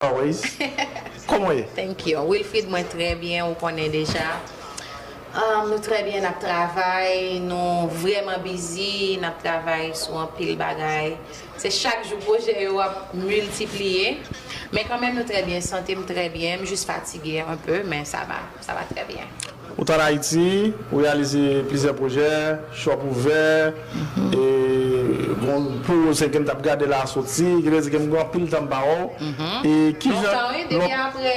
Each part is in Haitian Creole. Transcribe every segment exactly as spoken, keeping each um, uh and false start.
Always. Kòman w ye? Thank you. Wilfrid, mwen trè byen, ou konnen deja. Um, nou trè byen, n ap travay, nou vrèman busy, n ap travay sou anpil bagay. Se chak jou pwojè yo ap miltipliye. Men kanmenm nou trè byen, sante m trè byen, m jis fatige un peu, men sa va, sa va trè byen. Ou t ann Ayiti, ou reyalize plizyè pwojè, shop ouvè, e, bon, pou se ke m t ap gade la soti, ki vle di ke m gen anpil tan m pa wè w. E kijan Lontan, wi, depi apre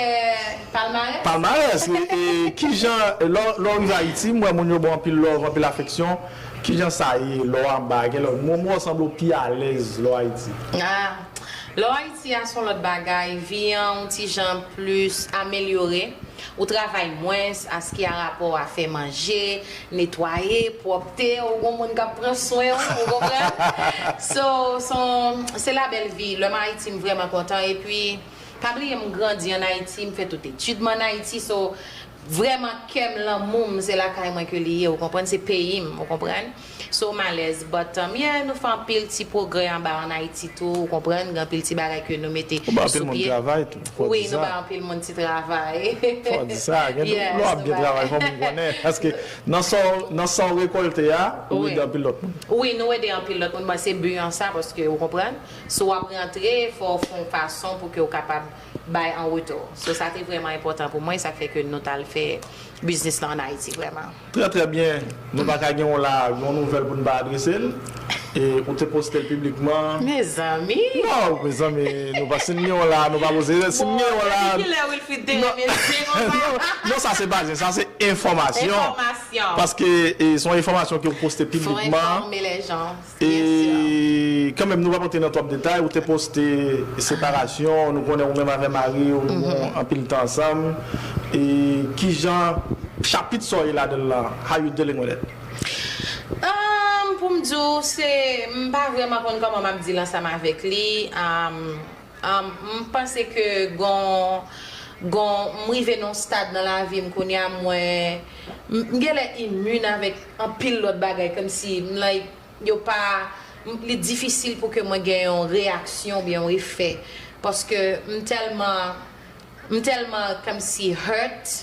palmarès. Palmarès, e, e kijan, lè lè w rive Ayiti, m wè moun yo ba w anpil love, anpil afeksyon. Kijan sa ye, lè w anba, gen lè w, mwen, mwen sanble w pi alèz lè w Ayiti. Ah, lè w Ayiti a se yon lòt bagay, vi an yon ti jan plis amelyore. Ou travay mwens, aski a rapò a fè manje, netwaye, pwòpte, ou gon moun k ap pran swen w, ou konprann? So, son, se la bèl vi. Lè m Ayiti, m vrèman kontan. Epi, pa bliye, m grandi ann Ayiti, m fè tout etid mwen ann Ayiti. So, vrèman, kè m, lanmou m, se lakay mwen ke li ye, ou konprann? Se peyi m, ou konprann? So, m alèz. But, um, yeah, nou fè anpil ti pwogrè anba ann Ayiti tou, ou konprann? Gen anpil ti bagay ke nou mete sou pye. Ou ba anpil moun travay tou. Fò w Wi, di nou sa. Ba anpil moun ti travay. Fò w di sa. Gen Yes, lè w ap nou gen ba- travay, fò moun konnen. Paske nan sa w, nan sa w rekòlte a, ou Wi. Ede anpil lòt moun. Wi, nou ede anpil lòt moun. Bon, se bi an sa, paske ou konprann. Si w ap rantre, fò w fè yon fason pou ke w kapab bay an retou. So, sa te vrèman enpòtan pou mwen, sa k fè ke nou t al fè biznis la ann Ayiti, vrèman. Trè, trè byen. Nou pa ka gen yon la, yon nouvèl pou n pa adrese l. E ou te poste l piblikman. Mezanmi! Non, mezanmi, nou pa, si n gen yon la, nou pa poze. Si n gen yon la. Depi kilè Wilfrid te renmen zen konsa? Non, non, sa se pa zen, sa se enfòmasyon. Enfòmasyon. Paske e, se yon enfòmasyon ke ou poste Fò piblikman. Enfòme lejan. E kanmenm, nou pa pote nan twòp detay, ou te poste separasyon, nou konnen ou menm avè mari w, nou gen anpil tan ansanm. E kijan, chapit sa w ye ladan l lan, how you dealing with it? Um, pou m di w, se, m pa vrèman konn kòman m ap deal ansanm avèk li. Um, um, m panse ke gon, gon, m rive nan yon stad nan lavi m kounye a, mwen, m, m genlè imin avèk anpil lòt bagay, kòmsi, m, like, yo pa, m, li difisil pou ke mwen gen yon reyaksyon oubyen yon efè. Paske m tèlman, m tèlman kòmsi hurt,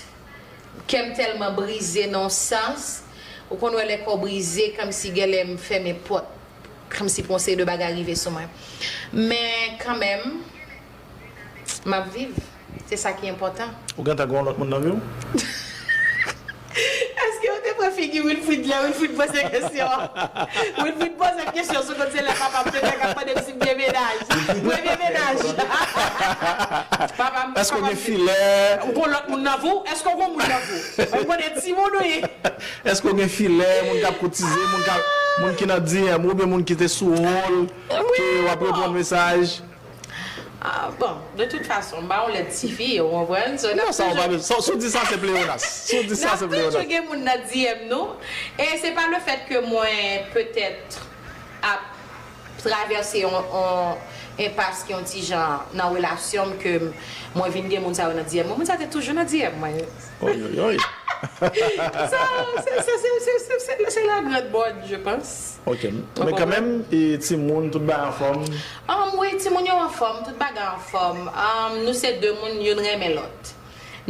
kè m tèlman brize nan yon sans, ou konn wè lè kò w brize, kòmsi genlè m fèmen pòt, kòmsi pou yon seri de bagay rive sou mwen. Men kanmenm, m ap viv. Se sa ki enpòtan. Ou gentan gen yon lòt moun nan vi w? Èske w te pran figi Wilfrid lè Wilfrid poze kesyon an? Wilfrid poze kesyon sou kot se lè papa m te fè k ap mande m si m gen mennaj. Premye mennaj. Papa m, Èske w papa gen m te- filè? Ou gon lòt moun nan vi w? Èske w gon moun nan vi w? Mwen konnen timoun ou ye. Èske w gen filè? Moun k ap koutize, moun k ap, moun ki nan D M ou oubyen moun ki te sou hold, ke w ap reponn mesaj? Ah, bon, de tout fason, m pa yon lèd tifi, ou konprann? So, n Non, ap sa w pa toujou- bezwen. Sa, si w di sa, se pleonas. Si w di N sa, ap se toujou pleonas. Gen moun nan D M nou. E se pa le fèt ke mwen, petèt, ap travèse yon, yon enpas ki yon ti jan nan relasyon m, ke m, mwen vin gen moun sa yo nan D M mwen. Moun sa te toujou nan D M mwen. Oy, oy, oy. So, se, se, se, se, se, se, se la grande mode, je pense. Ok. Men konprann? Kanmenm, e, timoun, tout bagay anfòm. Um, wi, timoun yo anfòm, tout bagay anfòm. Um, nou se de moun, youn renmen lòt.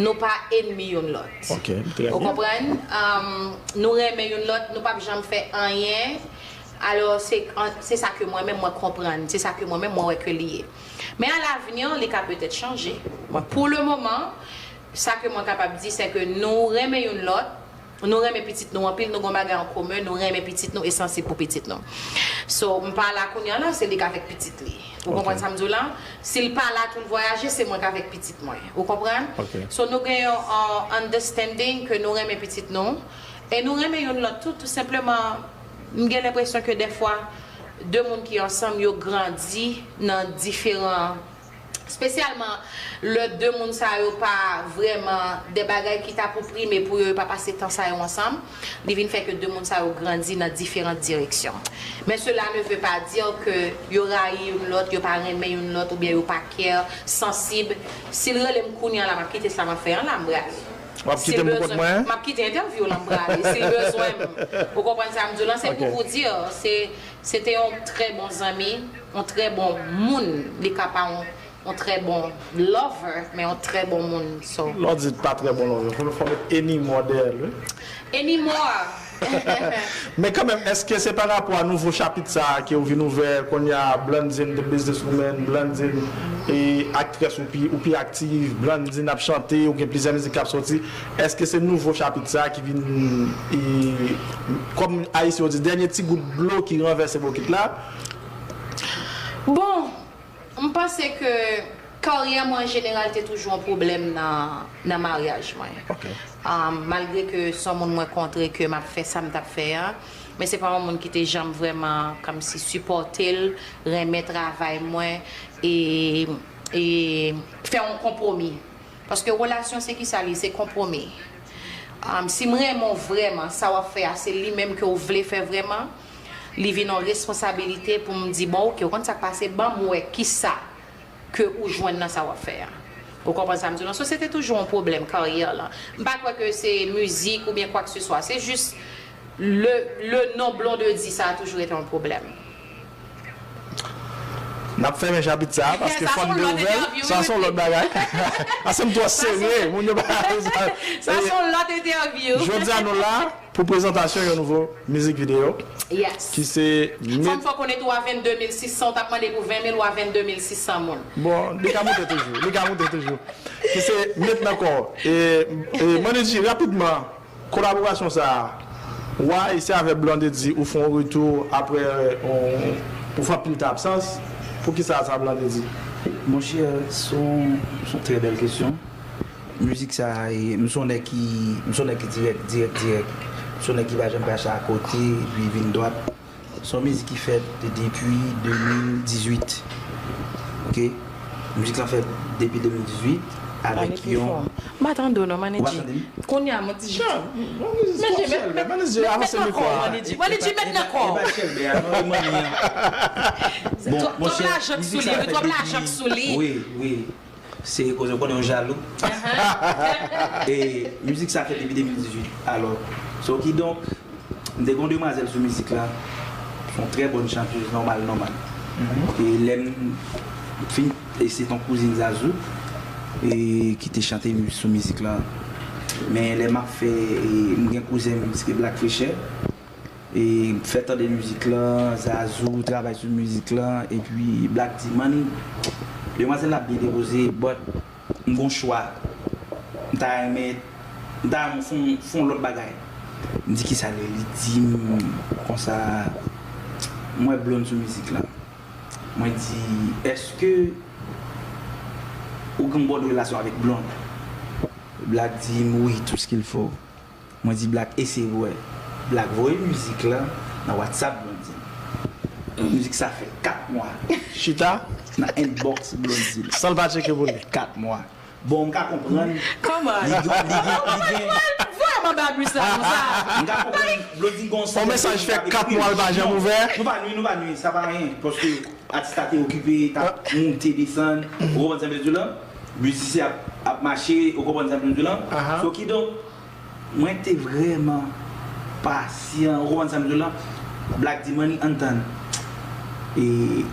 Nou pa enmi youn lòt. Ok, trè Ou byen. Konprann? Um, nou renmen youn lòt, nou p ap janm fè anyen. Alò, se, an- se sa ke mwen menm mwen konprann, se sa ke mwen menm mwen wè ke li ye. Men a lavni, li ka petèt chanje. Mwen, pou le moman, sa ke mwen kapab di, se ke nou renmen youn lòt, nou renmen pitit nou anpil, nou gon bagay an komen, nou renmen pitit nou e sansib pou pitit nou. So, m pa la kounye a la, se li k avèk pitit li. Ou Ok. Konprann sa m di w la? Si l pa la tou l vwayaje, se mwen k avèk pitit mwen. Ou konprann? Ok. So, nou gen yon, uh, understanding ke nou renmen pitit nou, e nou renmen youn lòt tou, tou senpleman, m gen lenpresyon ke dèfwa, de moun ki ansanm, yo grandi nan diferan Espesyalman lè de moun sa yo pa vrèman de bagay ki ta pou prime pou yo, yo pa pase tan sa yo ansanm, li vin fè ke de moun sa yo grandi nan diferan direksyon. Men cela ne veut pas dire que yo rayi youn lòt, yo pa renmen youn lòt, oubyen yo pa care, sansib. Si l rele m kounye a la, m ap kite sa m ap fè an la, m prale. W ap kite m pou kont mwen? M ap kite entèvyou lan, m prale. Si l bezwen m. Ou konprann sa m di w lan? Se Ok. Pou vous dire, se, se te yon trè bon zanmi, yon trè bon moun. Li ka pa yon yon trè bon lover, men yon trè bon moun. So, Lè w di pa trè bon lover, fò, fò met anymore dèyè l, wi. Anymore. Men kanmenm, èske se pa rapò a nouvo chapit sa a ke w vin ouvè kounye a, Blondine the business woman, Blondine e aktrès ou pi, ou pi aktif, Blondine ap chante, ou gen plizyè mizik k ap soti, èske se nouvo chapit sa a ki vin e, kòm Ayisyen yo di, dènye ti gout dlo ki ranvèse bokit la? Bon, m panse ke karyè mwen an jeneral te toujou yon pwoblèm nan, nan maryaj mwen. Ok. Um, malgre ke se yon moun mwen kontre ke m ap fè sa m t ap fè a, men se pa yon moun ki te janm vrèman kòmsi sipòte l, renmen travay mwen e, e fè yon konpwomi. Paske relasyon se ki sa li, se konpwomi. Um, si m renmen w vrèman, sa w ap fè a se li menm ke w vle fè vrèman, li vin yon responsabilite pou m di, bon, ok, ou konn sa k pase, ban m wè kisa ke ou jwenn nan sa w ap fè a. Ou konprann sa m di w lan? So, se te toujou yon pwoblèm karyè lan. M pa kwè ke se mizik oubyen kwa ke se swa. Se jis le, le non Blondedy sa a toujou ete yon pwoblèm. N ap fèmen chapit sa a, paske fò n de ouvè l. Sa se yon lòt bagay. Paske m twò serye, moun yo pa. Sa se yon lòt entèvyou. Jodi a nou la pou prezantasyon yon nouvo mizik videyo Yes. Ki se Fò m fè w konnen tou, avèk de mil sis san, ou t ap mande pou ven mil ou avèk de mil sis san moun. Bon, li ka moute toujou, li ka moute toujou. Ki se met nan kò. E, e Manidji, rapidman, kolaborasyon sa a, why se avèk Blondedy ou fè yon retou apre yon, ou fè anpil tan absans? Poukisa sa Blondedy? Monchè, se yon, se yon trè bèl kesyon. Mizik sa a, e, m se yon nèg ki, m se yon nèg ki dirèk, dirèk, dirèk. M se yon nèg ki pa janm kache akote, epi vin dwat. Se yon mizik ki fèt depi de mil dizuit. Ok? Mizik lan fèt depi de mil dizuit avèk yon. M pa tande w non, Manidji. Ou pa tande m? Kounye a, Manidji. Manidji, avanse mikwo a. Manidji, Manidji, met nan kò. E pa Chèlbè a, non, e manmi an. Bon, Twòp lajòk sou li, wi, twòp lajòk sou li. Wi, wi. Se koze w konnen yo jalou. E mizik sa fèt depi de mil dizuit. Alò, so kidonk, m te gen yon demwazèl sou mizik la. Se yon trè bòn chantèz, nòmal, nòmal. E lè m fin, e se yon kouzin Zazou e ki te chante sou mizik la. Men lè m ap fè, e m gen kouzen m, se Black Frechè. E m fè tande mizik lan, Zazou travay sou mizik lan, epi Black di, Manny, demwazèl la byen depoze, but m gon chwa. M ta renmen, m ta renmen fè yon, fè yon lòt bagay. M di, kisa l ye? Li di m konsa, m wè Blonde sou mizik lan. Mwen di, èske ou gen yon bòn relasyon avèk Blonde? Black di m, wi, tout ce qu'il faut. Mwen di Black eseye pou wè. Black voye mizik lan nan WhatsApp Blondedy. Mizik sa fè kat mwa. Chita? Nan inbox Blondedy. San l pa tcheke pou li. Kat mwa. Bon, m ka konprann. Kòman? Li gen, li gen, li gen. Vrèman babus la konsa. M ka konprann Blondedy gon On mesaj fè kat mwa l pa janm ouvè. Nou pa nwi, nou pa nwi, sa pa anyen. Paske atis la te okipe, t ap moute, desann. Ou konprann sa m vle di w lan? Mizisyen ap, ap mache, ou konprann sa m vle di w lan? Aha. So, kidonk, mwen te vrèman pasyan, ou konprann sa m di w lan? Black di, Manny, ann tann. E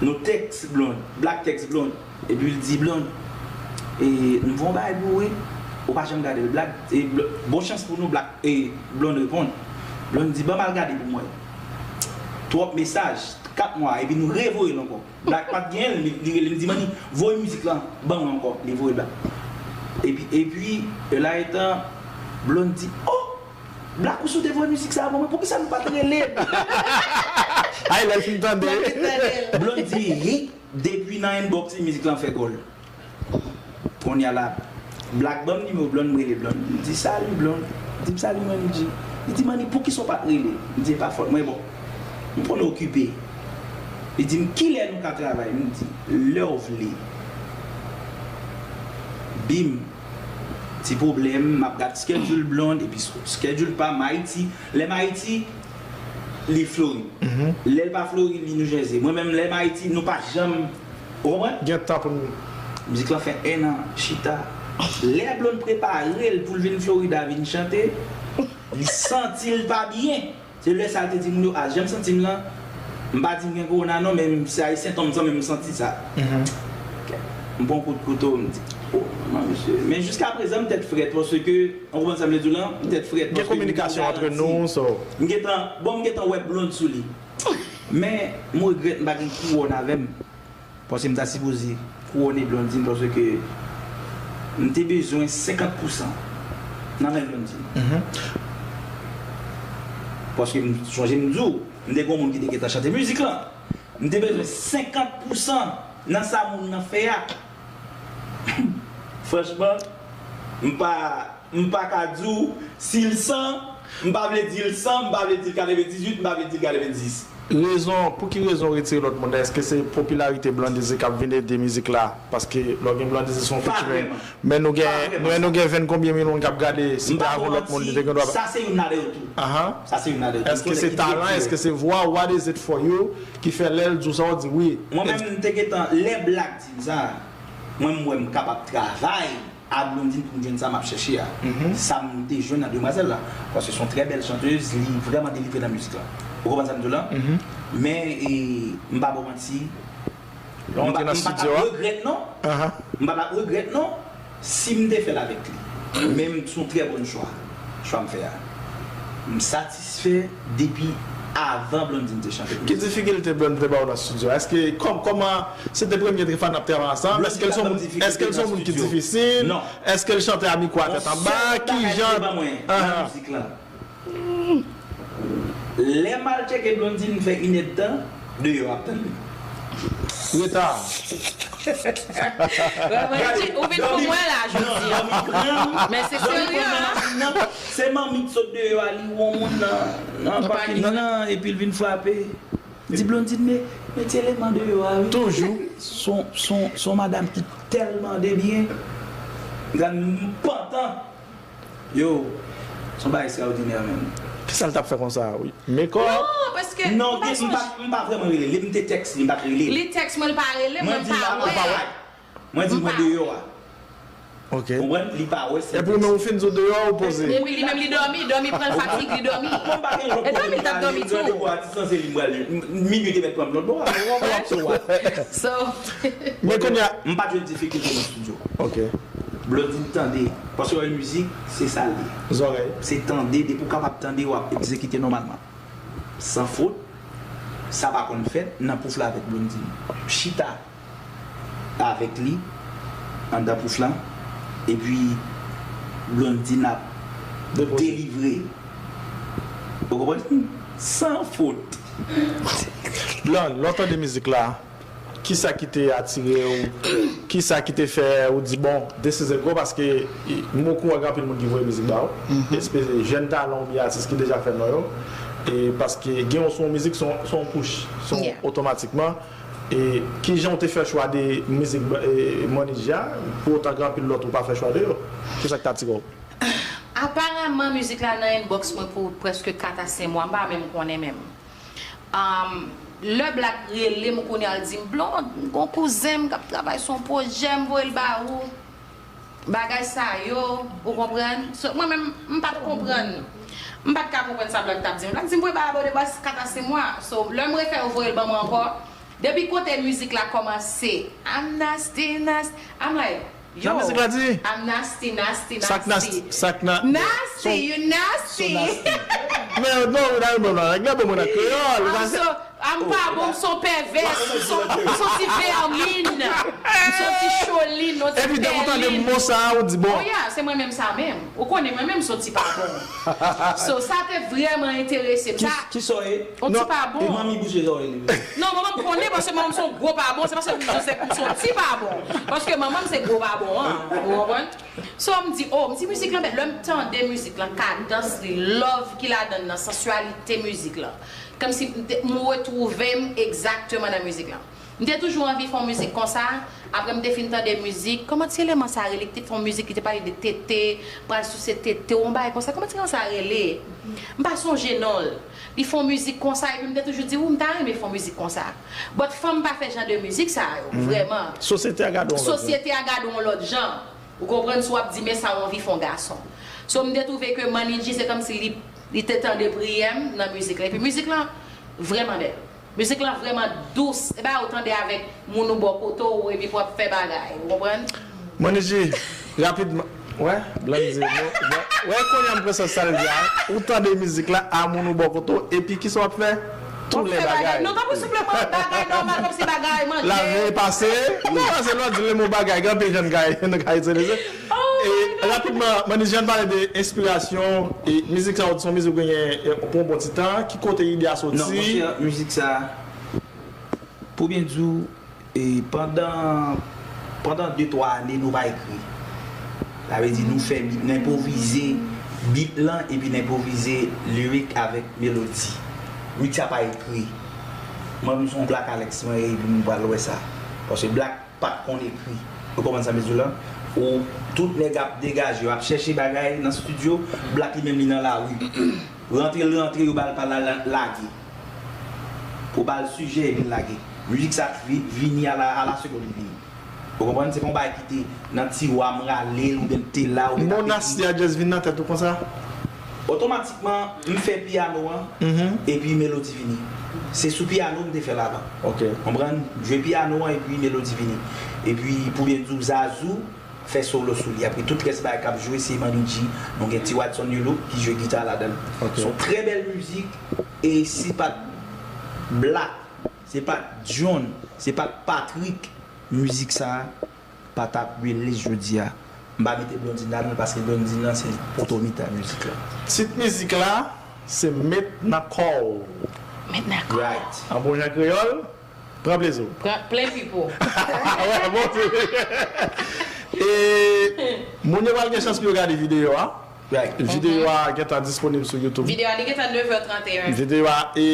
nou tèks Blonde, Black tèks Blonde. Epi l di, Blonde, e, m fè yon bagay pou ou, wi. Ou pa janm gade l. Black, e, Bl-, bon chans pou nou, Black, e, Blonde reponn. Blonde di, ban m al gade pou m wè. Twòp mesaj, kat mwa, epi nou revoye l ankò. Black pa t genyen l, li, li rele m di, Manny, voye mizik lan ban mwen ankò. Li voye l ba. Epi, epi, e la etan, Blonde di, oh! Black, ou sou te voye mizik sa a ban mwen, poukisa nou pa t rele m? Ay, lè l fin tande. Blonde di, hit, depi nan inbox li, mizik lan fè gòl. Kounye a la, Black ban m nimewo Blonde, m rele Blonde. M di, salut Blonde. Li di m, salut Manny G. Li di, Manny, poukisa w pa t rele m? M di, e pa fòt mwen, bon. M konn okipe. Li di m, kilè nou ka travay? M di, lè w vle. Bim. Ti pwoblèm, m ap gad schedule Blonde, epi schedule pa m Ayiti. Lè m Ayiti, li Florid. Lè l pa Florid, li New Jersey. Mwen menm, lè m Ayiti, nou pa janm, ou konprann? Gen tan pou nou. Mizik lan fè en an, chita. Lè Blonde prepare l pou l vin Florida vin chante, li santi l pa byen. Se lè sa l te di moun yo, a, jan m santi m lan, m pa di m gen kowona non, men m se ayisyen tonm san menm m santi sa. M pran kout kouto, m di, oh, manman, mesye. Men jiska prezan, m tèt frèt, paske, ou konprann sa m vle di w lan? M tèt frèt, paske m gentan garanti. Gen kominikasyon ant nou, so. M gentan, bon, m gentan wè blond sou li. Men, m regrèt m pa gen kouwòn avè m. Paske m ta sipoze kouwone Blondine, paske m te bezwen senkant pousan nan men Blondine. Mhm. Paske m sonje m di w, m te gen yon moun ki te gentan chante mizik lan. M te bezwen senkant pousan nan sa moun nan fè a. Franchman, m pa, m pa ka di w si l san, m pa vle di l san, m pa vle di l katrevendizuit, m pa vle di l katrevendiz. Rezon, pou ki rezon w retire lòt moun nan? Èske se popilarite Blondedy k ap vin ede mizik la? Paske lè w gen Blondedy se yon featuring. Men nou gen, nou, nou gen ven konbyen mil moun k ap gade, si te avè lòt moun, li te gen dwa. Sa se youn ladan yo tou. Ahan. Sa se youn ladan yo tou. Èske se talan, èske se vwa, what is it for you, ki fè lè l di w sa, w di wi? Mwen menm, m te gentan, lè Black di m sa, mwen, m wè m kapab travay a Blondine pou m jwenn sa m ap chèche a. Mhm. Sa m te jwenn nan demwazèl la. Paske se yon trè bèl chantez, li vrèman delivre nan mizik la. Ou konprann sa m di w lan? Mhm. Men, e, m pa ba w manti, m pa, m pa t ap regrèt non. Ahan. M pa t ap regrèt non si m te fè l avèk li. Men m, se yon trè bon chwa, chwa m fè a. M satisfè depi avan Blondine te chante. Ki difikilte Blondine te ba w nan estidyo a? Èske, kòm, kòman, se te premye fwa n ap travay ansanm? Èske l se yon moun, èske l se yon moun ki difisil? Non. Èske l chante a mikwo a tèt anba? Ki jan? Yon sèl bagay li te ban mwen nan mizik lan. Lè m al tcheke Blondine, m fè inèdtan, deyò ap tann li. Reta. Ou vin pou mwen la jodi a. Men se serye, hein? Se manmi k sot deyò a, li wè yon moun nan, nan pakin nan, epi l vin frape. Di Blondine, men, men ti eleman deyò a, wi. Toujou. Son, son, son madanm ki tèlman debyen. Gad m pantan. Yo, son bagay ekstraòdinè menm. Kisa l t ap fè konsa a, wi? Mekòp? Non, paske non, m pa gen, m pa, m pa vrèman rele li, m te tèks li, m pa t rele li. Li tèks mwen, l pa rele mwen, m pa wè. Mwen di mwen deyò a. Ok. Konprann? Li pa wè se. Epi ou menm ou fin di w deyò, ou poze. Epi li menm li dòmi, dòmi pran l fatig, li dòmi. Mwen pa gen lòt pwoblèm. E dòmi l t ap dòmi tou. Randevou a ti sanse li m pral, minui te mèt pran m lòt bò a. Ou konprann? So. Men kounye a. M pa t jwenn difikilte nan estidyo. Ok. Blondine tande, paske yon mizik, se sa l ye. Zòrèy. Se tande, depi w kapab tande, w ap egzekite nòmalman. San fot, sa pa konn fèt nan pouf la avèk Blondine. Chita avèk li anndan pouf lan, epi Blondine ap delivre. Ou konprann? San fot. Blonde, lè w tande mizik la, kisa ki te atire w? Kisa ki te fè ou di, bon, this is a go? Paske m okouran gen anpil moun ki voye mizik ba w, espe-, jèn talan oubyen atis ki deja fè non yo. E paske gen yon, se yon mizik, se yon, se yon push, se yon otomatikman. E kijan w te fè chwa de mizik, e, Money G a, pou otan gen anpil lòt ou pa fè chwa de yo? Kisa ki t atire w? Aparaman, mizik la nan inbox mwen pou prèske kat a senk mwa, m pa menm konnen menm. Um, lè Black rele m kounye a, l di m, Blonde, m gon kouzen m k ap travay sou yon pwojè, m voye l ba ou. Bagay sa yo, ou konprann? So, mwen menm, m pa t konprann. M pa t ka konprann sa Black t ap di m. Black di m voye ba Abode Bas kat a senk mwa. So, lè m refè yo voye l ban mwen ankò, depi kote mizik la kòmanse, I'm nasty, nasty, I'm like, yo, I'm nasty, nasty, nasty. Sa k nasty, sa k na-, nasty, you nasty. Men non, nan album la, nèg la ban mwen nan kreyòl. I'm so, I'm pa bon, m son pèvès, m son, m son ti vèmin, m son ti cholin, yon ti pèlin. Epi depi w tande mo sa a, ou di bon. Oh yeah, se mwen menm sa menm. Ou konnen mwen menm m son ti pa bon. So, sa te vrèman enterese m. Sa, ki, ki sa w ye? Yon ti pa bon. E manmi bouche sa w ye li. Non, manman m konnen paske manman m se yon gwo pa bon. Se paske m se, m se yon ti pa bon. Paske manman m se gwo pa bon an. Ou konprann? So, m di, oh, m di mizik lan bèl. Lè m tande mizik lan, kadans li, love ki ladan l nan, sansyalite mizik lan. Kòmsi m te, m retwouve m egzakteman nan mizik lan. M te toujou anvi fè yon mizik konsa. Apre m te fin tande mizik, kòman ti eleman sa rele ki te fè yon mizik ki te pale de tete, pral souse tete w, yon bagay konsa. Kòman ti eleman sa rele? M pa sonje non l. Li fè yon mizik konsa, epi m te toujou di, wi, m ta renmen fè yon mizik konsa. But fanm pa fè jan de mizik sa yo, vrèman. Sosyete a gade w yon lòt jan. Sosyete a gade w yon lòt jan. Ou konprann, si w ap di, men sa w anvi fè yon gason. So, m te twouve ke Manidji, se kòmsi li, li te tande priyè m nan mizik la. Epi mizik lan vrèman bèl. Mizik lan vrèman dous. E pa ou tande avèk moun ou bò kote w epi pou ap fè bagay. Ou konprann? Mwen di, rapidman. Wè, Blandy, wè, kounye a m konn sa l di a. Ou tande mizik la, a moun ou bò kote w, epi kisa w ap fè? Tou lè bagay. Non, tanpri souple, mwen bagay nòmal, kòmsi bagay manje. Lave, pase. Non, se lè w di le mo bagay, gen anpil jan n ka itilize. E rapidman, Manny Jean pale de enspirasyon, e mizik sa w di se yon mizik ou genyen pou yon bon ti tan, ki kote ide a soti? Non, monchè, mizik sa, pou byen di w, e pandan, pandan de twa ane, nou pa ekri. Sa vle di, nou fè bit, nou enpwovize bit lan, epi nou enpwovize lirik avèk melodi. Mizik sa pa ekri. Mwen menm se yon Black Alex mwen ye, epi nou pral wè sa. Paske Black pa t konn ekri. Ou konprann sa m vle di w la? Ou, tout nèg ap degaje, yo ap chèche bagay nan estidyo, Black li menm li nan lari. Rantre l rantre, yo ba l pa l la, lage. Ou ba l sijè epi l lage. Mizik sa vi- vini a la, a la segonn li vini. Ou konprann? Se pa yon bagay ki te nan tiwa m rale l oubyen l te la oubyen l ap ekri. Mo Nasty a just vin nan tèt ou konsa? Otomatikman, m fè pyano an, epi melodi vini. Se sou pyano m te fè l avan. Konprann? Jwe pyano an epi melodi vini. Epi, pou byen di w, Zazou fè solo sou li. Apre tout rès bagay k ap jwe, se Manny G. Nou gen T Watson Yulook ki jwe gita ladan l. Se yon trè bèl mizik. E si pa t Black, se pa t John, se pa t Patrick, mizik sa a pa t ap release jodi a. M pa mete Blondine ladan l paske Blondine nan se poto mita mizik la. Tit mizik la se Met nan kò w. Met nan kò w. Right. An bon jan kreyòl, pran plezi w. Pran plen pipo. Wè, bon, e moun yo pral gen chans pou yo gade videyo a. Videyo a gentan disponib sou YouTube. Videyo a li gentan nèf è tranteyen. Videyo a e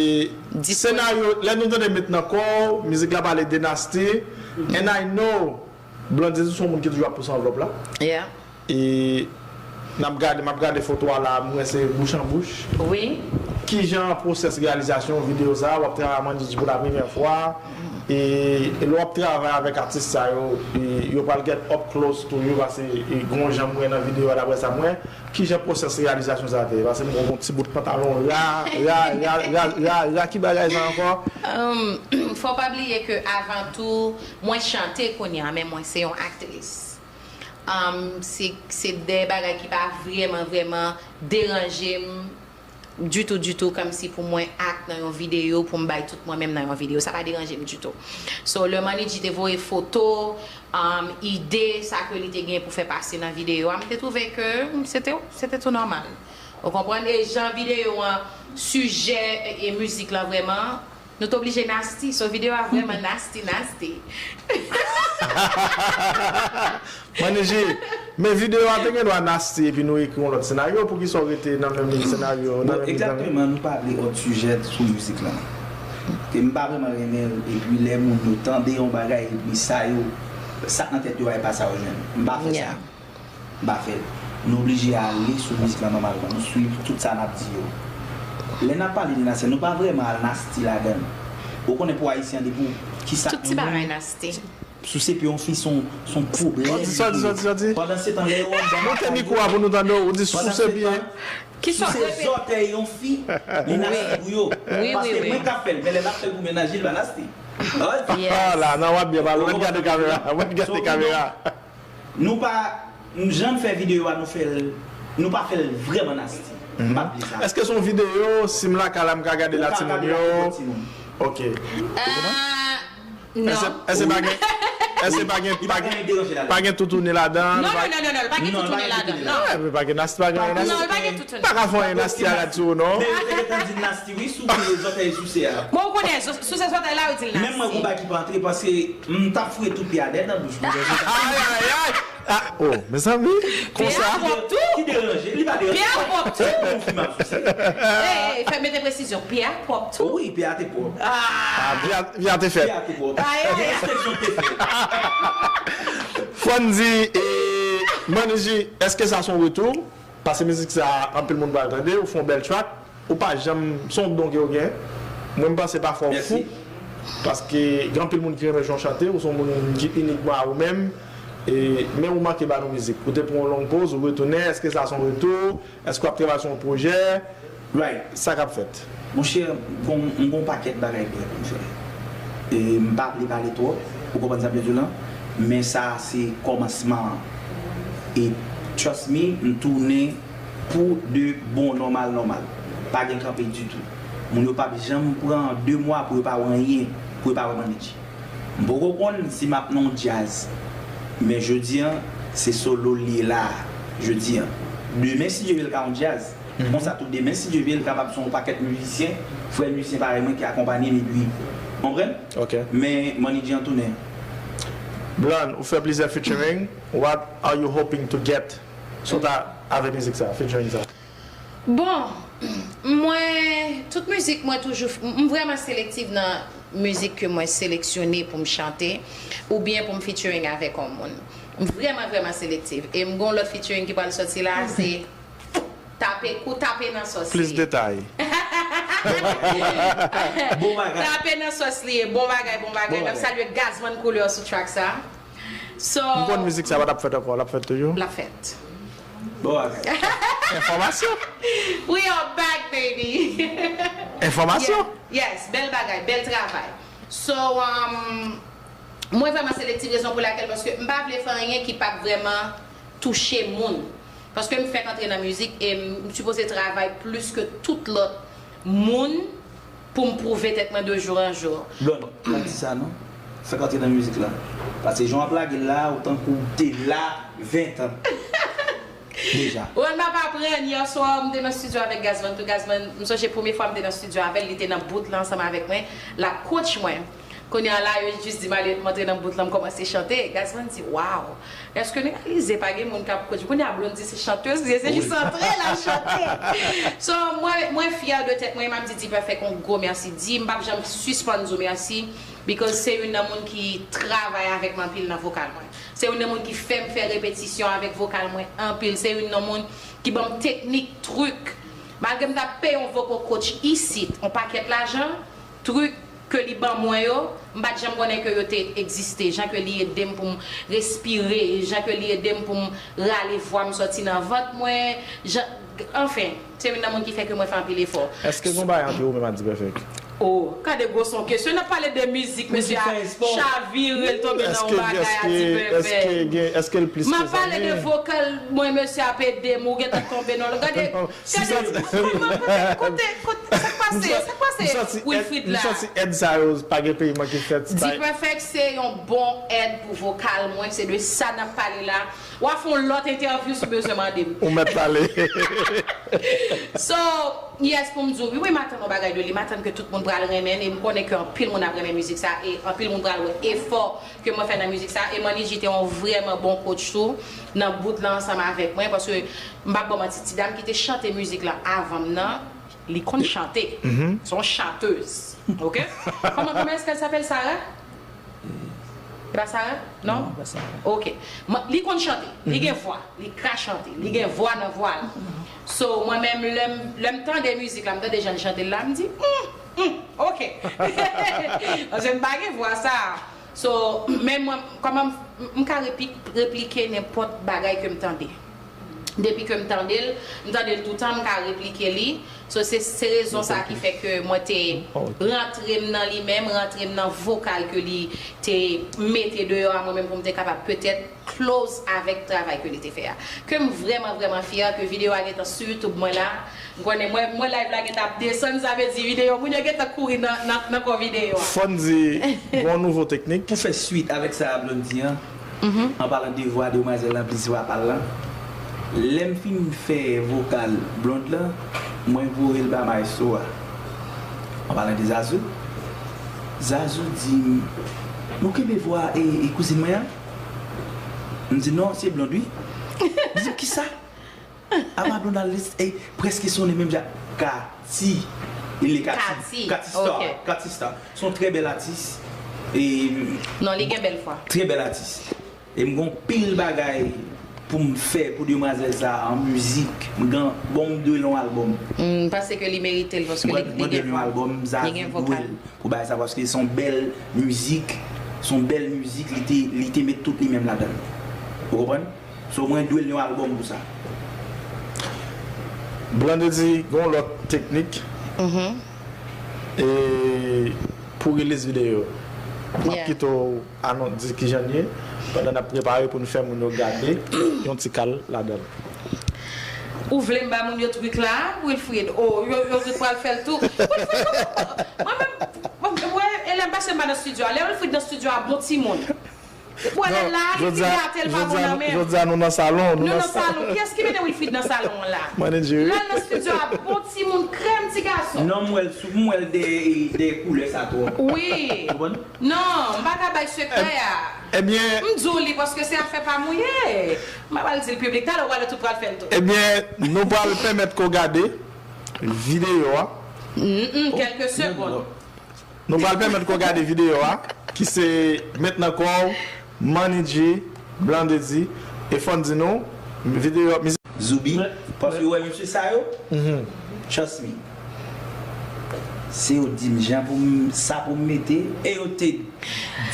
senaryo, lè nou tande Met nan kò w, mizik la pale de Nasty. And I know Blondedy se yon moun ki toujou ap pouse anvlòp la. Yeah. E n ap gade, m ap gade foto a la, m wè se bouch an bouch. Wi. Kijan pwosès reyalizasyon videyo sa a? W ap travay ak Manny G pou la premyè fwa. E lè w ap travay avèk atis sa yo, yo pral get up close to you, paske gen yon jan m wè nan videyo a, daprè sa m wè. Kijan pwosès reyalizasyon sa a te ye? Paske m wè w gen yon ti bout pantalon ra, ra, ra, ra, ra, ra, ki bagay sa ankò? Fò w pa bliye ke avan tou, mwen chante kounye a, men mwen se yon aktris. Um, se, se de bagay ki pa vrèman, vrèman deranje m ditou, ditou, kòmsi pou mwen act nan yon videyo, pou m bay tout mwen menm nan yon videyo. Sa pa deranje m ditou. So, lè Manny G te voye foto, um, ide, sa ke li te gen pou fè pase nan videyo a, m te twouve ke se te, se te tou nòmal. Ou konprann? E jan videyo an, sijè e, e mizik lan vrèman, nou t oblije nasty. So, videyo a vrèman nasty, nasty. Manny G, men videyo a te gen dwa nasty epi nou ekri yon lòt senaryo, poukisa w rete nan menm senaryo, nan menm... Bon, egzakteman, nou pale lòt sijè sou mizik lan. E m pa vrèman renmen l, epi lè moun yo tande yon bagay, epi sa yo, sa k nan tèt yo a, e pa sa yo jwenn. M pa fè sa. M pa fè l. Nou oblije ale sou mizik lan nòmalman. Nou swiv tout sa n ap di yo. Lè n ap pale de nasty, nou pa vrèman al nasty ladan l. Ou konnen pou Ayisyen an depi w, kisa... Tout ti bagay nasty. Souse pye yon fi se yon, se yon pwoblèm. Sòti, sòti, sòti, sòti. Pandansetan, lè yo anndan lakay yo... Moute mikwo a pou nou tande w, ou di souse pye. Souse zòtèy yon fi, li nasty pou yo. Paske mwen k ap fè l, men lè l ap fè l pou mennaj li, li pa nasty. Ah la, non, w ap byen pale, mwen gade kamera, mwen gade kamera. Nou pa, jan n fè videyo a, nou fè l, nou pa fè l vrèman nasty. M p ap di sa. Èske se yon videyo, si m lakay la, m ka gade la timoun yo? Ou ka gade la pou timoun. Ok. Ou konprann? Èske, èske pa gen, èske pa gen, pa gen, pa gen toutouni ladan? Non, non, non, non, non, pa gen toutouni ladan. Non, pa gen nasty, pa gen nasty. Non, pa gen toutouni. Pa ka fè yon nasty a la di ou non. Men yo te gentan di nasty wi, souse zòtèy souse a. Bon, ou konnen, souse zòtèy la, yo di l nasty. Menm mwen, gon bagay ki pa antre, paske m t ap foure tout pye a dèyè nan bouch mwen. Ay, ay, ay! Ah, oh, mezanmi, konsa. Pye a pwòp tou. Ki deranje? Li pa deranje. Pye a pwòp tou. Se pou yon fi m ap souse. Ey, ey, fè mete presizyon. Pye a pwòp tou. Wi, pye a te pwòp. Ah, pye a, pye a te fèt. Pye a te pwòp. Ay, ay, ay. Gen enspeksyon k te fèt. Fò n di, e, Manny G, èske sa se yon retou? Paske mizik sa, anpil moun pral tande, ou fè yon bèl track. Ou pa janm, se yon don ke w gen. Mwen, m panse pafwa w fou. Paske gen anpil moun ki renmen jan w chante, ou se yon moun ki inikman a ou menm. E, men ou manke ba nou mizik. Ou te pran yon long poz, ou retounen, èske sa se yon retou? Èske w ap travay sou yon pwojè? Right. Sa k ap fèt? Monchè, m gon, m gon pakèt bagay prè pou m fè. E m pa vle pale twòp, ou konprann sa m vle di w lan? Men sa se kòmansman an. E trust me, m tounen pou de bon, nòmal, nòmal. Pa gen kanpe ditou. Moun yo p ap janm pran de mwa pou yo pa wè anyen, pou yo pa wè Manidji. M poko konn si m ap nan yon djaz. Men jodi an, se solo l ye la a. Jodi an. Demen, si Dye vle, l ka yon djaz. Konsa tou demen, si Dye vle, l kapab se yon pakèt mizisyen, frè mizisyen parèy mwen ki akonpanye m epi, konprann? Ok. Men Manidji an tounen. Blonde, ou fè plizyè featuring. What are you hoping to get? Sa w ta avè mizik sa, featuring sa? Bon, mwen, tout mizik mwen toujou, m vrèman selektif nan mizik ke mwen seleksyone pou m chante oubyen pou m featuring avèk yon moun. M vrèman, vrèman selektif. E m gon lòt featuring ki pral sòti la, se tape, kou tape nan sòs li ye. Plis detay. Bon bagay. Tape nan sòs li ye, bon bagay, bon bagay. Bon bagay. N ap salye Gazman Couleur sou track sa. So, m konn mizik sa pa t ap fèt ankò, l ap fèt toujou? L ap fèt. Bon bagay. Enfòmasyon. We are back, baby. Enfòmasyon. Yeah. Yes, bèl bagay, bèl travay. So, um, mwen vrèman selektif, rezon pou lakèl, paske m pa vle fè anyen ki p ap vrèman touche moun. Paske m fèk antre nan mizik e m sipoze travay plis ke tout lòt moun pou m pwouve tèt mwen de jour en jour. Blonde, pa di sa non. Fèk antre nan mizik la. Paske jan w ap lage l la, ou tankou w te la ven tan. Deja. Ou konn m ap aprann, yè swa m te nan estidyo avèk Gazman tou. Gazman, m sonje premye fwa m te nan estidyo avè l, li te nan bout la ansanm avèk mwen, l ap coach mwen. Kounye a la, yo jis di m ale, m antre nan bout la, m kòmanse chante. Gazman di, "Waw, èske nou reyalize pa gen moun k ap coach?" Kounye a, Blonde di se chantèz li ye, se jis antre l al chante. So, mwen, mwen fyè de tèt mwen, e m ap di D-Perfect yon gwo mèsi. Di, m p ap janm sispann di w mèsi, because se youn nan moun ki travay avèk mwen anpil nan vokal mwen. Se youn nan moun ki fè m fè repetisyon avèk vokal mwen anpil. Se youn nan moun ki ban m teknik, trik. Malgre m t ap peye yon voko coach isit, yon pakèt lajan, trik ke li ban mwen yo, m pa t janm konnen ke yo te egziste. Jan ke li ede m pou m respire, jan ke li ede m pou m rale vwa m sòti nan vant mwen, jan, anfen, se youn nan moun ki fè ke mwen fè anpil efò. Èske gon bagay ant ou menm ak D-Perfect? Oh, gade gwo son kesyon. N ap pale de mizik, mesye a chavire, l tonbe nan yon bagay a D-Perfect. Èske, èske, èske l plis ke zanmi? M ap pale de vokal mwen, mesye ap ede m, ou gentan tonbe nan l. Gade, gade, kòman, kote, kote, kote, sa k pase, sa k pase, Wilfrid la? M santi èd sa yo, pa gen peyi manke fèt. D-Perfect se yon bon èd pou vokal mwen, se de sa n ap pale la. W a fè yon lòt entèvyou si w bezwen mande m. Ou mèt pale. So, yes, pou m di w, wi, wi, m atann yon bagay de li. M atann ke tout moun pral renmen l, e m konnen ke anpil moun ap renmen mizik sa, e anpil moun pral wè efò ke mwen fè nan mizik sa. E Manidji te yon vrèman bon coach tou, nan bout la ansanm avèk mwen, paske m p ap ba w manti, ti dam ki te chante mizik la avan m nan, li konn chante. Se yon chantèz. Ok? Comment, comment est-ce qu'elle s'appelle, Sarah? Se pa Sarah? Non? Non, pa Sarah. Ok. Li konn chante. Li gen vwa. Li ka chante. Li gen vwa nan vwa l. So, mwen menm, lè m, lè m tande mizik la, m tande jan l chante l la, m di, hmm, hmm, ok. Paske m pa gen vwa sa. So, men mwen, kòman m, m ka repli-, replike nenpòt bagay ke m tande. Depi ke m tande l, m tande l toutan, m ka replike li. So, se, se rezon sa ki fè ke mwen te rantre m nan li menm, rantre m nan vokal ke li te mete deyò a mwen menm pou m te kapab petèt close avèk travay ke li te fè a. Ke m vrèman, vrèman fyè ke videyo a gentan sou YouTube mwen la. M konnen mwen, mwen live la gentan ap desann, sa vle di videyo, moun yo gentan kouri nan, nan, nan kò videyo a. Fò n di, gon nouvo teknik. Pou fè swit avèk sa Blonde di an, an palan de vwa demwazèl lan plis vwa pa l lan, lè m fin fè vokal Blonde lan, mwen voye l ba maestro a. An palan de Zazou, Zazou di m, "Nou kenbe vwa e, e kouzin mwen an?" M di, "Non, se Blonde, wi." Li di m, "Kisa?" Apa Blonde al res-, e, prèske sonnen menm jan. Katy. Li rele Katy. Katy. Katy Star. Ok. Katy Star. Se yon trè bèl atis. E, non, li gen bèl vwa. Trè bèl atis. E m gon pil bagay pou m fè pou demwazèl sa a an mizik. M gen, bon, m dwe l yon albòm. M panse ke li merite l paske li, li gen vwa. Li gen vokal. Pou bagay sa, paske se yon bèl mizik, se yon bèl mizik, li te, li te met tout li menm ladan l. Ou konprann? So mwen dwe l yon albòm pou sa. Blandedy gen yon lòt teknik. E pou release videyo. M ap kite w anon di kijan l ye pandan n ap prepare pou n fè moun yo gade yon ti kal ladan l. Ou vle m ba moun yo trik la, Wilfrid? Oh, yo, yo tout pral fè l tou. Wilfrid, mwen menm, mwen, mwen, e lè m pase m pa nan estidyo a. Lè Wilfrid nan estidyo a, bon timoun. Bon, lè la, li fin gate l pa bon nan men. Jodi a nou nan salon. Nou nan salon. Kiyès ki mennen Wilfrid nan salon an la? Manager. Lè l nan estidyo a, bon timoun, krèm ti gason. Non, m wè l sou, m wè l de, de koulè sa twòp. Wi. Konprann? Non, m pa ka bay sekrè a. Ebyen. M di w li paske se afè pa m ou ye. M pa pral di l piblik, talè ou pral tout pral fè l tou. Ebyen, nou pral pèmèt ke w gade videyo a. Mm, mm, kèlke segonn. Nou pral pèmèt ke w gade videyo a, ki se Mentnan Kò w, Manny G, Blandedy, e fò n di nou, videyo, mizik. Zoubi, paske w wè mesye sa yo, trust me. Se yo di m jan pou m, sa pou m mete, e yo te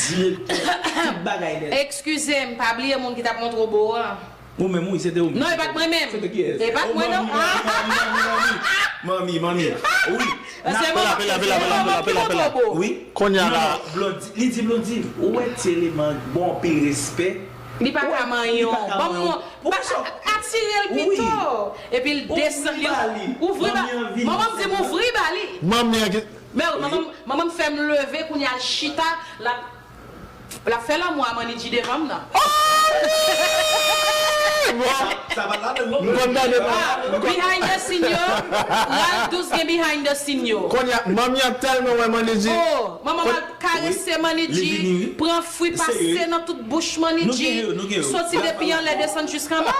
direktè tout bagay nèt. Eskize m, pa bliye moun ki t ap montre w bo an. Ou menm, wi, se te ou menm. Non, e pa t mwen menm. Se te kiyès? E pa t mwen, non. Manmi, manmi, manmi, manmi. Wi. Se manman ki te di, manman ki montre w bo. Wi. Kounye a la. Non, non, Blondy, li di Blondy, ou wè ti eleman bon anpil respè. Li pa ka manyen w. Ban m, atire l pito. Epi l desann, li ouvri ba, manman m di m ouvri ba li. Manmi an ki Men manman, manman m fè m leve, kounye a l chita, l ap, l ap fè lanmou a Manidji devan m nan. Sa, sa pa ladan l non. M konn tande, m konn. Behind the scene yo, Ralph Douce gen behind the scene yo. Kounye a, manmi an tèlman wè Manidji. Oh, manman m al karese Manidji, pran fwi pase nan tout bouch Manidji, soti depi anlè desann jiskanba.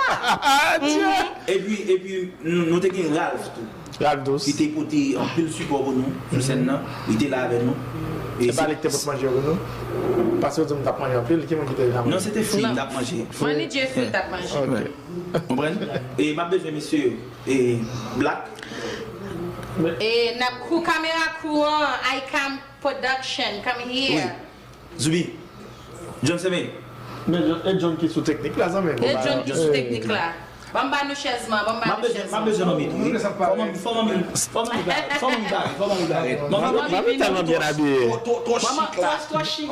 Epi, epi, nou, nou te gen Ralph tou. Ralph Douce. Li te pote anpil sipò pou nou sou sèn nan. Li te la avè nou. E se pa li ki te pote manje yo pou nou? Paske yo di m t ap manje anpil, ki moun ki te nan manje? Non, se te Free ki t ap manje. Manidji e Free t ap manje. Ok. Konprann? E m ap bezwen mesye yo. E Black. E n ap crew, kamera crew an, Icam Production, come here. Zoubi. John Seme. Men John, e John ki sou teknik la, zanmi m. E John ki sou teknik la. Ban m ba nou chèz man, ban m ba nou chèz man. M ap bezwen manmi tou, wi. Fò manmi, fò manmi, fò manmi bare, fò manmi bare. Manmi, manmi tèlman byen abiye. Twò, twò chik la. Twò chik.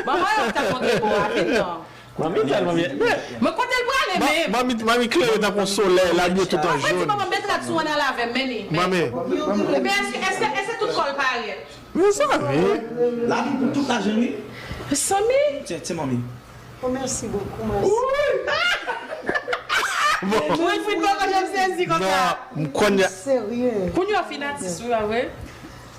Manman yo ta kontre bo a, vin non. Manmi tèlman byen. Men kote l prale menm? Manmi, manmi klere tankou yon solèy, l abiye tout an jòn. Manman di manman met rad sou Anna l avè m, men li. Manmi. Men èske, èske, èske tout kò l parèt? Mezanmi. Lavi pou tout lajan, wi. Mezanmi. Tiens, tiens, manmi. Oh, merci beaucoup, merci. Bon. Wilfrid poko janm sezi konsa. Non, m konn. Serye. Kounye a w fin atis, wi, pa vre?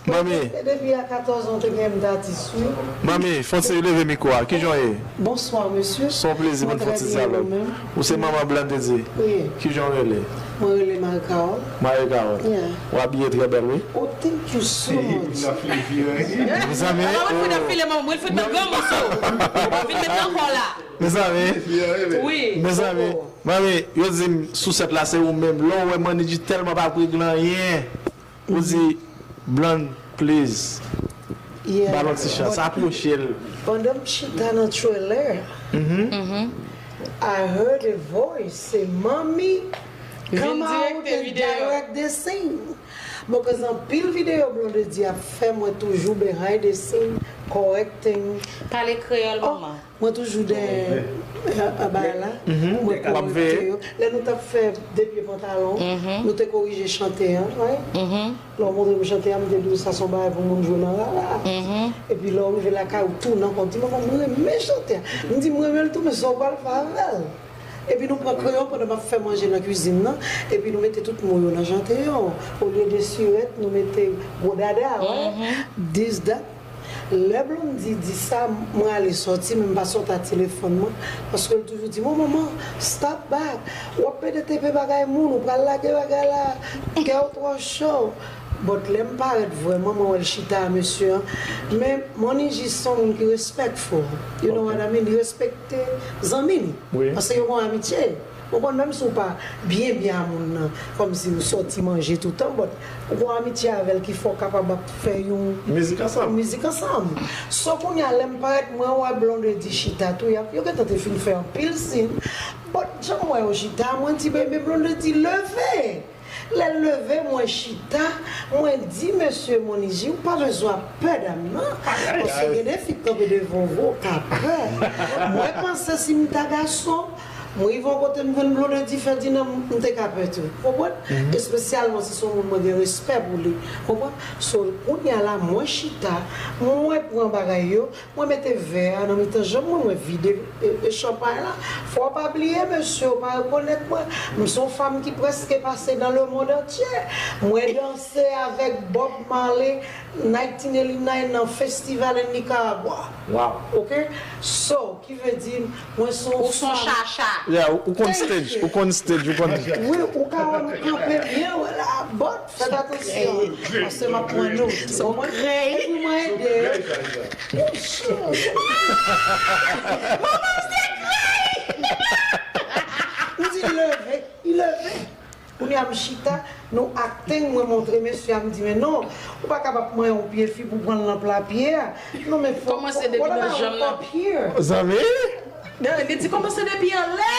Manmi. E depi a katòz an, w te gen m t atis, wi. Manmi, fò w ti leve mikwo a. Kijan w ye? Bonsoir, monsieur. Se yon plezi pou n fè yon ti dyalòg. Ou se manman Blandedy? Wi. Kijan w rele? Mwen rele Marie Carole. Marie Carole. Yeah. Ou abiye trè bèl, wi. Oh, thank you so much. Mezanmi, oh. Mwen fouti nan granmoso. Vin met nan kò la. Mezanmi. Wi. Mezanmi. Manmi, yo di m sou sèt la se ou menm. Lè w wè Manidji tèlman pa regle anyen. Ou di, Blandy, please. Yeah. Ba l yon ti chans, apwoche l. Pandan m chita nan trailer, I heard a voice, se manmi come out and direct the scene. Bon, koz anpil videyo Blondedy ap fè, mwen toujou behind the scene, correcting. Pale kreyòl, manman. Mwen toujou dèyè, euh, bagay la. Mwen korekte yo. Lè nou t ap fè De Pye Pantalon, nou te korije chante a, wi. Lè w montre m chante a, m te di w sa se yon bagay pou moun jwe nan rara. Epi lè w rive lakay ou tounen ankò, w di, manman, m renmen chante a. M di, m renmen l tou, men sa w pral fè avè l? Epi nou pran kreyon pandan m ap fè manje nan kwizin nan, epi nou mete tout mo yo nan chante yo. Olye de sirèt, nou mete gwo dada, wi. This, that. Lè Blondy di sa, mwen ale sòti, men m pa sòti ak telefòn mwen, paske l toujou di m, "Oh, manman, stop back. W ap pede tepe bagay moun, ou pral lage bagay la, kè w twò cho." But lè m parèt vrèman, mwen wè l chita a mesye an. Men Money G se yon moun ki respectful. You know what I mean? Li respekte zanmi li. Paske yo gen amitye. Ou konprann, menm si w pa byen byen a moun nan, kòmsi w sòti manje toutan, but ou gen yon amitye avè l ki fè w kapab ap fè yon mizik ansanm. So kounye a, lè m parèt, mwen wè Blondedy chita tou, y ap, yo gentan te fin fè anpil sin. But jan m wè yo chita, mwen di, "Baby Blondedy, leve!" Lè l leve, mwen chita, mwen di, "Mesye Money G, ou pa bezwen ap pè dam nan, paske gen de fi k kanpe devan w, ou ka pè." Mwen panse si m ta gason, mwen rive yon kote m jwenn Blondedy Ferdinand, m te ka pè tou. Konprann? Espesyalman si se yon moun mwen gen respè pou li. Konprann? So, kounye a la, mwen chita, mwen pran bagay yo, mwen mete vè a nan mitan janm mwen, mwen vide e, e chanpay la. Fò w pa bliye, mesye, w pa rekonèt mwen. M se yon fanm ki prèske pase dans le monde entier. Mwen danse avèk Bob Marley, nineteen eighty-nine nan festival in Nicaragua. Wow. Ok? So, ki vle di, mwen se yon fanm. Ou se yon chacha. Yeah, ou, ou konn stage, ou konn stage, ou konn. Wi, ou ka wè m kanpe byen, wè la, but fèt atansyon. Paske m ap pran note. Ou konprann? Epi mwen ede. Manman, se klè! M di, "Leve, leve." Kounye a m chita, nou acting, mwen montre mesye a, m di, "Men non, ou pa kapab manyen yon pye fi pou pran l nan pla pye a. Non, men fò, kòmanse depi nan janm nan. Zanmi? Li di kòmanse depi anlè."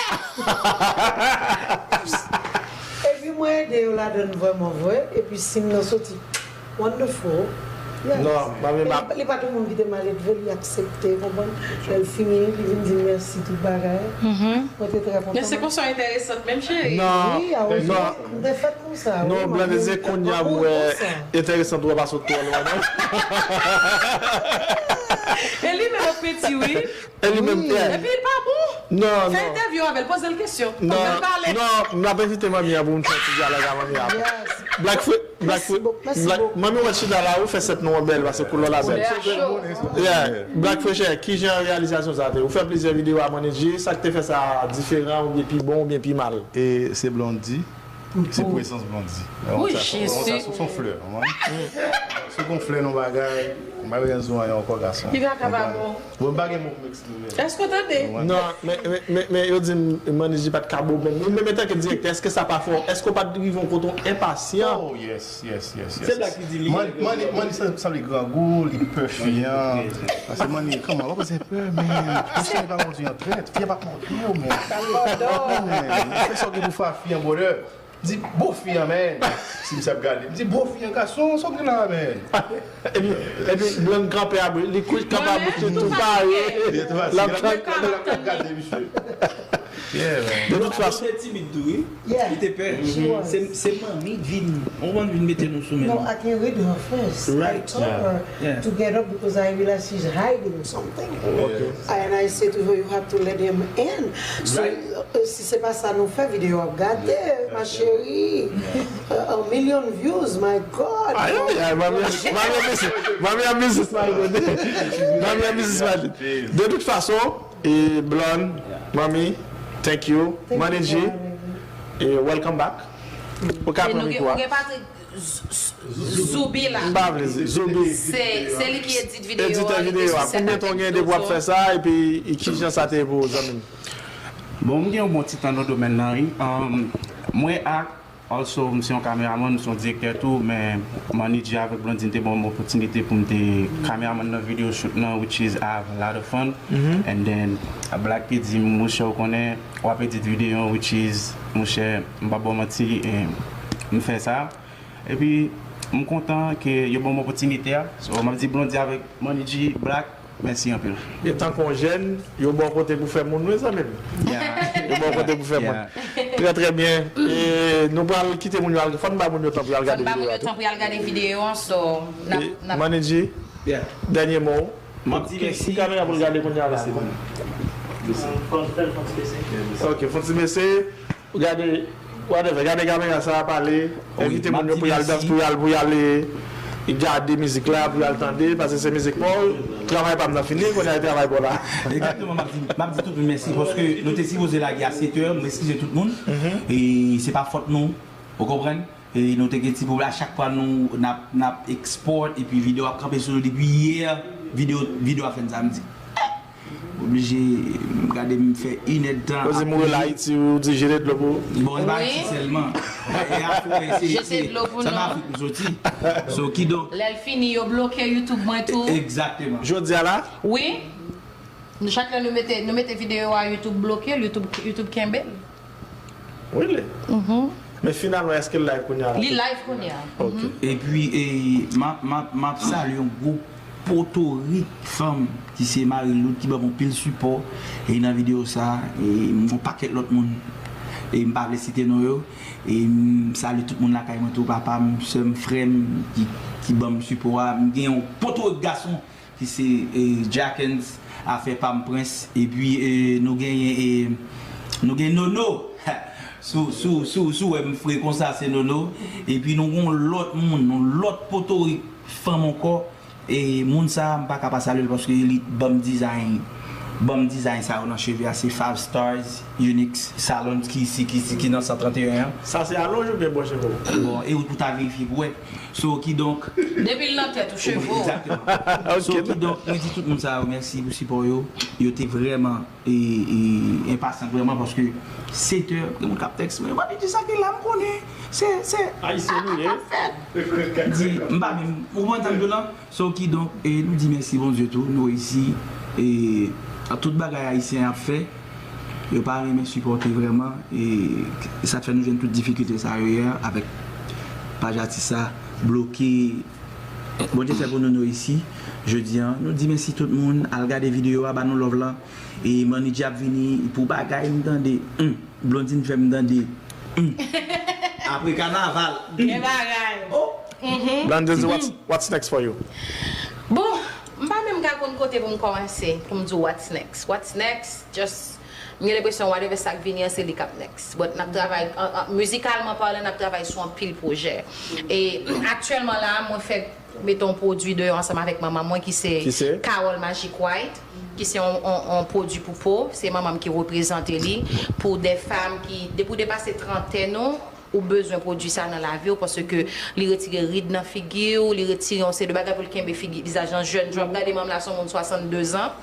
Epi mwen ede yo ladann vrèman vre, epi sin nan soti. Wonderful. Yes. Non, mwen menm ap. Li pa tout moun ki te maledve, li aksepte, konprann? Lè l fini, li vin di m mèsi tout bagay. Mwen te trè kontan. Men se konsa w enteresan menm, cheri. Non, non. M te fèt konsa. Non, Blondedy, se konya m wè enteresan, ou wè pase w twò lwen, non? E li menm ap penti, wi. E li menm, yeah. Epi li pa bon. Non, non. Fè entèvyou avè l, poze l kesyon. Non, non, m ap envite manmi an pou m fè ti dyalòg a manmi an. Black Fre-, Black Fre-, Black, manmi, w wè chita la, ou fè sèt nou an bèl, paske koulè w la bèl. Koulè a cho. Yeah. Black Fresh, kijan reyalizasyon sa te? Ou fè plizyè videyo a Money G, sa k te fè sa diferan, oubyen pi bon, oubyen pi mal? E se Blondy. Se prezans Blondy. Wi, Jezi. Se yon flè, w konprann? Si w gen flè nan bagay, m pa bezwen di w anyen ankò, gason. Li pa ka pa bon. Bon, m pa gen mo pou m eksprime. Èske w tande? Non, men, men, men, men yo di m, Money G pa t ka bo menm. Ou menm antanke direktè, èske sa pa fè w, èske w pa t rive yon kote w enpasyan? Oh, yes, yes, yes, yes. Se Black ki di li. Money, Money, Money sanble grangou, li pè fi an. Paske Money, kòman, w pa se pè, men, fi an pa kondui an trèt, fi an pa kondui w, men. Fè sa w gen pou fè a fi an, brother. Di, "Bo fi an, men." Si misye ap gade, m di, "Bo fi an, gason, sa w gen la, men?" Epi, epi Blondy kanpe a bouch, li kouche kanpe a bouch li tou pare. L ap gade misye. Yeah, man. De tout fason. Li te timid tou, wi. Li te pè. Se, se manmi k vin, ou konn, vin mete nou sou men. No, I can read her face. Right. I told her to get up because I realize she's hiding something. Okay. And I say to her, "You have to let him in." So, uh, si se pa sa nou fè, videyo ap gate, ma chérie. Uh, a million views, my God. Ay, ay, ay, manmi, manmi an business, manmi an business minded. Manmi an business minded. De tout fason, e Blondy, manmi, thank you. Money G, e welcome back. Ou ka pran mikwo a. Ou gen Patrick Z-, Z-, Zoubi la. M pa vle di, Zoubi. Se, se li ki edit videyo a, li te sou sèn avèk nou. Editè videyo a. Konbyen tan w gen depi w ap fè sa, epi kijan sa te ye pou ou, zanmi m? Bon, m gen yon bon ti tan nan domèn nan, wi. Um, mwen ak, also, m se yon kameraman, m se yon direktè tou, men Money G avèk Blondy te ban m opòtinite pou m te kameraman nan video shoot nan, which is I have a lot of fun. And then, Black te di m, "Monchè, ou konnen, w ap edit videyo, which is, monchè, m p ap ba w manti, e m fè sa." Epi, m kontan ke yo ban m opòtinite a. So, m ap di Blondy avèk Money G, Black, mèsi anpil. E tankou yon jèn, yo ba w kote pou fè moun, wi, zanmi m. Yo ba w kote pou fè moun. Trè, trè byen. E nou pral kite moun yo al, fò n ba moun yo tan pou y al gade videyo a tou. Fò n ba moun yo tan pou y al gade videyo an, so, n ap, n ap. Money G, dènye mo w. M ap di mèsi. Ki kamera pou l gade kounye a la, Steven? Fò n fè l, fò n ti bese. Ok, fò n ti bese. Gade, whatever, gade kamera sa a pale, envite moun yo pou y al danse, pou y al, pou y al, e, gade mizik la, pou y al tande, paske se mizik pa w, travay pa m nan fini, kounye a e travay pa w la. Egzakteman, m ap di, m ap di tout moun mèsi, paske nou te sipoze lage a sèt è, m eskize tout moun, e se pa fòt nou, ou konprann? E nou te gen ti pwoblèm, a chak fwa nou n ap, n ap export, epi videyo ap kanpe sou nou depi yè, videyo, videyo a fè n sa, m di, oblije, m gade m fè inèdtan. Koze m rele Ayiti, wi, ou di jete dlo pou. Bon, e pa Ayiti sèlman. E Afrik, se, se, se an Afrik m soti. So, kidonk. Lè l fini, yo bloke YouTube mwen tou. Egzakteman. Jodi a la? Wi. Nou, chak lè nou mete, nou mete videyo a, YouTube bloke l, YouTube, YouTube kenbe l. Really? Mhm. Men finalman, èske l live kounye a la? Li live kounye a. Ok. Mhm. Epi, e, m ap, m ap, m ap salye yon gwo potorik fanm ki se Marie Lourdes ki ban m anpil sipò e nan videyo sa, e m gon pakèt lòt moun e m pa vle site non yo, e m salye tout moun lakay mwen tou, papa m, sè m, frè m ki, ki ban m sipò a, m gen yon potorik gason ki se, e, Jackens, afè pa m Prince, epi, e, nou genyen, e, nou gen Nono. Si w, si w, si w, si w wè m fre konsa, se Nono. Epi nou gen yon lòt moun, yon lòt potorik fanm ankò. E moun sa, m pa ka pa salye l paske li ban m dizayn, ban m dizayn sa yo nan cheve a, se Five Stars Unique Salon ki isi, ki isi, ki nan san trannteyen an. Sa se alonj oubyen bò cheve w? Bon, e ou pou ta verifye pou wè. So, kidonk. Depi l nan tèt ou, cheve w. Egzakteman. So, kidonk, mwen di tout moun sa yo mèsi pou sipò yo. Yo te vrèman, e, e, enpasyan vrèman paske sèt è, gen moun k ap tèks mwen, "Papi, di sa ki la m konnen." Se, se, Ayisyen nou ye. Di, m pa menm, ou konprann sa m di w lan? So, kidonk, e, nou di mèsi Bondye tou, nou reyisi, e, a tout bagay Ayisyen ap fè. Yo pa renmen sipòte vrèman, e sa k fè nou jwenn tout difikilte sa yo yè avèk paj atis sa bloke. Bondye fè pou nou, nou isi jodi a. Nou di mèsi tout moun, al gade videyo a, ba nou love lan. E Manidji ap vini pou bagay m tande. Hum, Blondine fè m tande. Hum. Apre kanaval. Gen bagay. Oh. Mhm. Blondine, what's, what's next for you? Bon, m pa menm ka konn kote pou m kòmanse, pou m di w what's next. What's next? Just, m gen lenpresyon whatever sa k vini an, se li k ap next. But n ap travay, an, an, mizikalman palan, n ap travay sou anpil pwojè. E aktyèlman la, mwen fèk mete yon pwodui deyò ansanm avèk manman mwen ki se Carole Magic White, ki se yon, yon, yon pwodui pou po. Se manman m ki reprezante li pou de fanm ki, depi w depase trantèn ou, ou bezwen pwodui sa nan lavi w, paske li retire rid nan figi w, li retire yon seri de bagay pou l kenbe figi, vizaj lan jèn. Jan w ap gade manm la, se yon moun swasanndezan.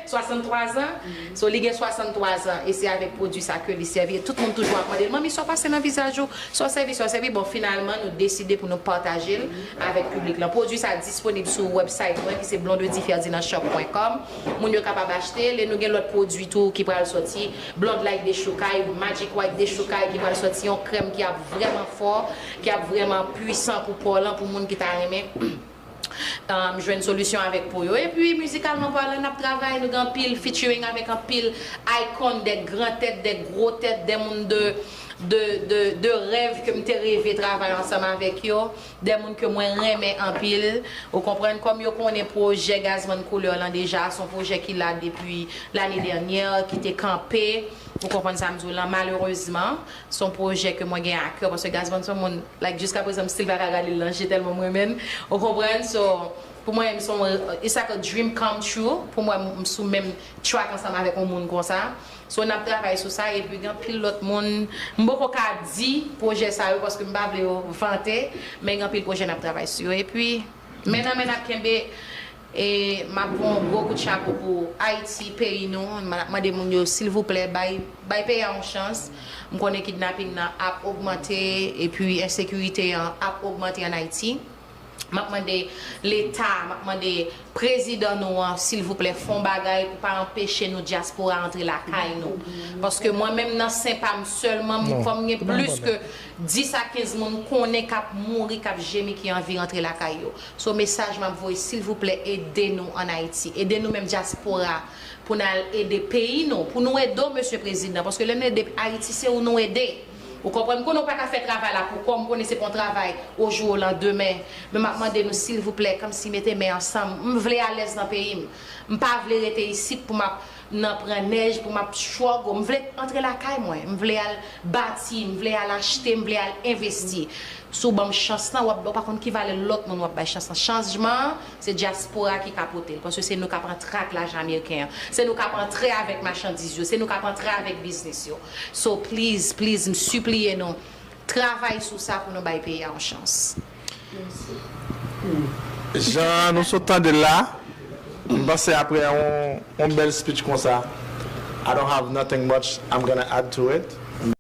Swasanntwa zan. So, li gen swasanntwa zan, e se avèk pwodui sa ke li sèvi. E tout moun toujou ap mande l, "Manmi, sa w pase nan vizaj ou? Sa w sèvi, sa w sèvi?" Bon, finalman, nou deside pou nou pataje l avèk piblik lan. Pwodui sa disponib sou website mwen, ki se blondedy ferdinand shop point com. Moun yo kapab achte l, e nou gen lòt pwodui tou ki pral sòti. Blonde Like Dechoukay, Magic White Dechoukay, ki pral sòti yon krèm ki ap vrèman fò, ki ap vrèman pwisan pou po lan, pou moun ki ta renmen, um, jwenn solisyon avèk po yo. Epi, mizikalman palan, n ap travay, nou gen anpil featuring avèk anpil icon, de gran tèt, de gwo tèt, de moun de, de, de, de rèv ke m te reve travay ansanm avèk yo, de moun ke mwen renmen anpil. Ou konprann, kòm yo konnen pwojè Gazman Koulè lan deja, se yon pwojè ki la depi lane dènyè, ki te kanpe. Ou konprann sa m di w lan, malerezman. Se yon pwojè ke mwen gen a kè, paske Gazman se yon moun, like, jiska prezan, m still pa ka gade l nan je tèlman m renmen l. Ou konprann? So, pou mwen, se yon, it's like a dream come true. Pou mwen, m sou menm track ansanm avèk yon moun konsa. So, n ap travay sou sa, epi gen anpil lòt moun. M poko ka di pwojè sa yo, paske m pa vle yo vante, men gen anpil pwojè n ap travay sou yo. Epi, men nan men n ap kenbe, E m ap voye yon gwo kout chapo pou Ayiti, peyi nou. M ap mande moun yo, silvouplè, bay, bay peyi a yon chans. M konnen kidnaping nan ap ogmante, epi ensekirite an ap ogmante ann Ayiti. M ap mande Leta, m ap mande prezidan nou an, silvouplè, fè yon bagay pou pa anpeche nou dyaspora antre lakay nou. Paske mwen menm nan sen pa m sèlman, m, fò m gen plis ke dis a kenz moun m konnen k ap mouri, k ap jemi, ki anvi rantre lakay yo. So, mesaj m ap voye, silvouplè, ede nou ann Ayiti. Ede nou menm dyaspora pou n al ede peyi nou, pou nou ede w, mesye prezidan. Paske lè n ede Ayiti, se ou nou ede. Ou konprann? M konnen w pa ka fè travay la pou kò w, m konnen se pa yon travay au jour au lendemain. Men m ap mande nou, silvouplè, kòmsi mete men ansanm. M vle alèz nan peyi m. M pa vle rete isit pou m ap nan pran nèj, pou m ap struggle. M vle antre lakay mwen. M vle al bati, m vle al achte, m vle al envesti. Si w ban m chans lan, w ap, w pa konn ki valè lòt moun w ap bay chans lan. Chanjman an, se dyaspora ki ka pote l. Paske se nou k ap antre ak lajan ameriken an. Se nou k ap antre avèk machandiz yo. Se nou k ap antre avèk biznis yo. So, please, please, m sipliye nou. Travay sou sa pou nou bay peyi a yon chans. Jan nou sot tande l la, m panse apre yon, yon bèl speech konsa, I don't have nothing much I'm gonna add to it.